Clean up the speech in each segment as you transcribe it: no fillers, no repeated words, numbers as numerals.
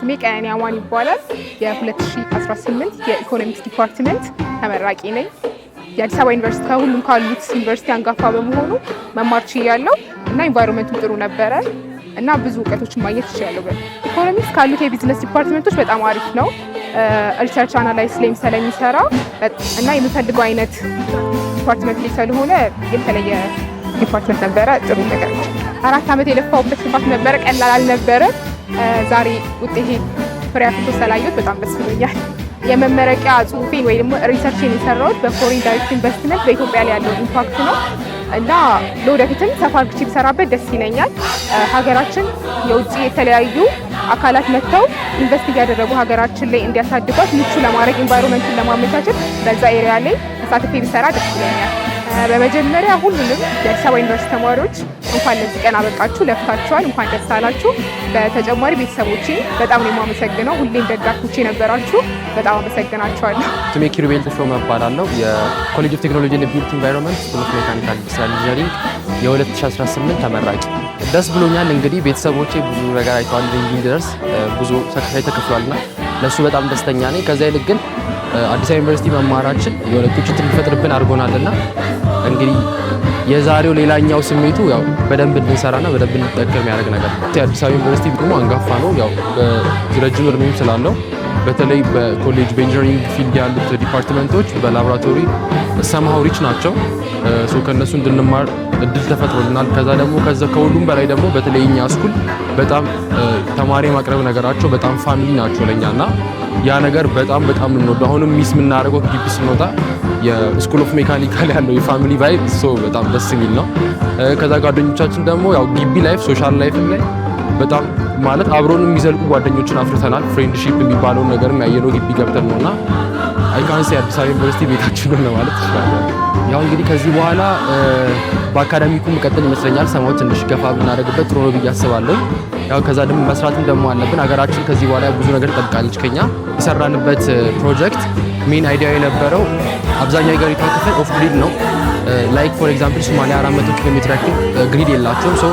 ስሜ ቀነኒ አማን ይባላል። የ2018 የ economics department ተመራቂ ነኝ። የአዲስ አበባ ዩኒቨርሲቲ ከሁሉም ካሉት ዩኒቨርሲቲ አንጋፋ በመሆኑ መማር ችያለሁ እና environment ኡ ጥሩ ነበረ እና ብዙ እውቀቶችን ማግኘት ችያለሁ። ኢኮኖሚክስ ካሉት የ business department ኦች በጣም አሪፍ ነው። Research analysis ላይም ስለሚሰራ እና የምፈልገው አይነት department ላይ ስለሆነ የተለየ department ነበረ። ጥሩ ነገር ነው። 4 ዓመት የለፋሁበት ልፋት ነበረ፣ ቀላል አልነበረ። ዛሬ ውጤቴ ፍሬ አፍርቶ ስላየሁት በጣም ደስ ብሎኛል። የመመረቂያ ጽሁፌን ወይ ደግሞ research ን የሰራሁት በ foreign direct investment በኢትዮጵያ ላይ ያለውን impact ነው እና ለወደፊትም ሰፋ አድርጌ ብሰራበት ደስ ይለኛል። ሀገራችን የውጭ የተለያዩ አካላት መጥተው invest እያደረጉ ሀገራችን ላይ እንዲያሳድጓት ምቹ ለማድረግ፣ environment ኡን ለማመቻቸት በዛ area ላይ ተሳትፌ ብሰራ ደስ ይለኛል። በመጀመሪያ ሁሉንም የአዲስ አበባ ዩኒቨርሲቲ ተማሪዎች እንኳን ለዚህ ቀን አበቃችሁ፣ ለፍታችኋል፣ እንኳን ደስ አላችሁ። በተጨማሪ ቤተሰቦቼ በጣም ነው የማመሰግነው። ሁሌም ደጋፊዎቼ የነበራችሁ በጣም አመሰግናችኋለሁ። ስሜ ኪሩቤል ተሾመ እባላለሁ። የ College of Technology and Built Environment School of Mechanical Industrial Engineering የ2018 ተመራቂ። ደስ ብሎኛል። እንግዲህ ቤተሰቦቼ ብዙ ነገር አይተዋል፣ እዚህ እንድደርስ ብዙ sacrifice ተከፍሏልና ለእሱ በጣም ደስተኛ ነኝ። ከዛ ይልቅ ግን አዲስ አበባ ዩኒቨርሲቲ መማራችን የሆነ ቁጭት እንዲፈጥርብን አድርጎናልና እንግዲህ የዛሬው ሌላኛው ስሜቱ ያው በደንብ እንድንሰራና በደንብ እንድንጠቀም የሚያደርግ ነገር ነው። የአዲስ አበባ ዩኒቨርሲቲ ደግሞ አንጋፋ ነው። ያው ረጅም እድሜም ስላለው በተለይ በኮሌጅ በ engineering field ያሉት department ኦች በላቦራቶሪ somehow rich ናቸው። So ከእነሱ እንድንማር እድል ተፈጥሮልናል። ከዛ ደግሞ ከዛ ከሁሉም በላይ ደግሞ በተለይ እኛ school በጣም ተማሪ የማቅረብ ነገራቸው በጣም family ናቸው ለኛ እና ያ ነገር በጣም በጣም የምንወደው፣ አሁንም miss የምናደርገው ግቢ ስንወጣ የ School of Mechanical ያለው የ family vibe so በጣም ደስ የሚል ነው። ከዛ ጓደኞቻችን ደግሞ ያው ግቢ life፣ social life ላይ በጣም ማለት አብሮን የሚዘልቁ ጓደኞችን አፍርተናል። Friendship የሚባለውን ነገርም ያየነው ግቢ ገብተን ነውና I can say አዲስ አበባ ዩኒቨርሲቲ ቤታችን ነው ማለት እችላለሁ። ያው እንግዲህ ከዚህ በኋላ በ academic ኡ መቀጠል ይመስለኛል። ሰማው ትንሽ ገፋ ብናደርግበት ጥሩ ነው ብዬ አስባለሁ። ያው ከዛ ደግሞ መስራትም ደግሞ አለብን። ሀገራችን ከዚህ በኋላ ብዙ ነገር ትጠብቃለች ከኛ። የሰራንበት ፕሮጀክት main idea የነበረው አብዛኛው የሀገሪቷ ክፍል off grid ነው። Like for example ሶማሊያ 400 ኪሎ ሜትር ያክል grid የላቸውም። So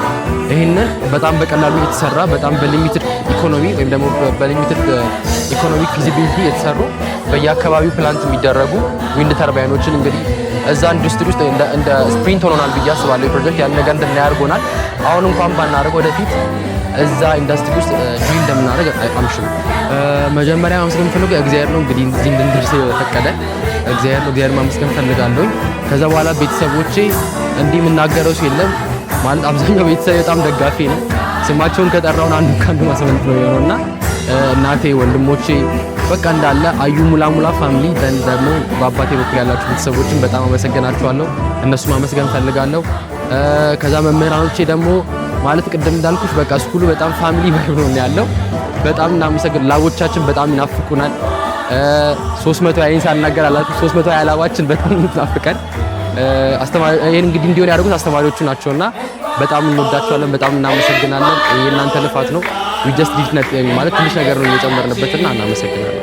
ይህንን በጣም በቀላሉ የተሰራ፣ በጣም በ limited economy ወይም ደግሞ በ limited economic feasibility የተሰሩ፣ በየአካባቢው plant የሚደረጉ wind turbine ኦችን እንግዲህ እዛ ኢንዱስትሪ ውስጥ እንደ sprint ሆኖናል ብዬ አስባለሁ። ፕሮጀክት ያን ነገር እንድናይ አድርጎናል። አሁን እንኳን ባናደርግ ወደፊት እዛ ኢንዱስትሪ ውስጥ join እንደምናደርግ I'm sure። መጀመሪያ ማመስገን የምፈልገው እግዚአብሔር ነው። እንግዲህ እዚህ እንድንደርስ የፈቀደ እግዚአብሔር ነው። እግዚአብሔር ማመስገን ፈልጋለሁ። ከዛ በኋላ ቤተሰቦቼ፣ እንዲህ የምናገረው ሰው የለም፣ ማለት አብዛኛው ቤተሰብ በጣም ደጋፊ ነው። ስማቸውን ከጠራውን አንዱ ከአንዱ ማስመንት ነው የሆነውና እናቴ፣ ወንድሞቼ፣ በቃ እንዳለ አዩ ሙላ ሙላ family፣ then ደግሞ በአባቴ በኩል ያላችሁ ቤተሰቦችን በጣም አመሰግናችኋለሁ። እነሱ ማመስገን ፈልጋለሁ። ከዛ መምህራኖቼ ደግሞ ማለት ቅድም እንዳልኩሽ በቃ school ኡ በጣም family vibe ነው ያለው። በጣም እናመሰግን። Lab ኦቻችን በጣም ይናፍቁናል። 300 አይን ሳናገር አላችሁ፣ 320 lab ኣችን በጣም እናፍቀን። አስተማሪ ይሄን እንግዲህ እንዲሆን ያደርጉት አስተማሪዎቹ ናቸውና በጣም እንወዳቸዋለን፣ በጣም እናመሰግናለን። የእናንተ ልፋት ነው። We just did ማለት ትንሽ ነገር ነው እየጨመርንበትና እናመሰግናለን።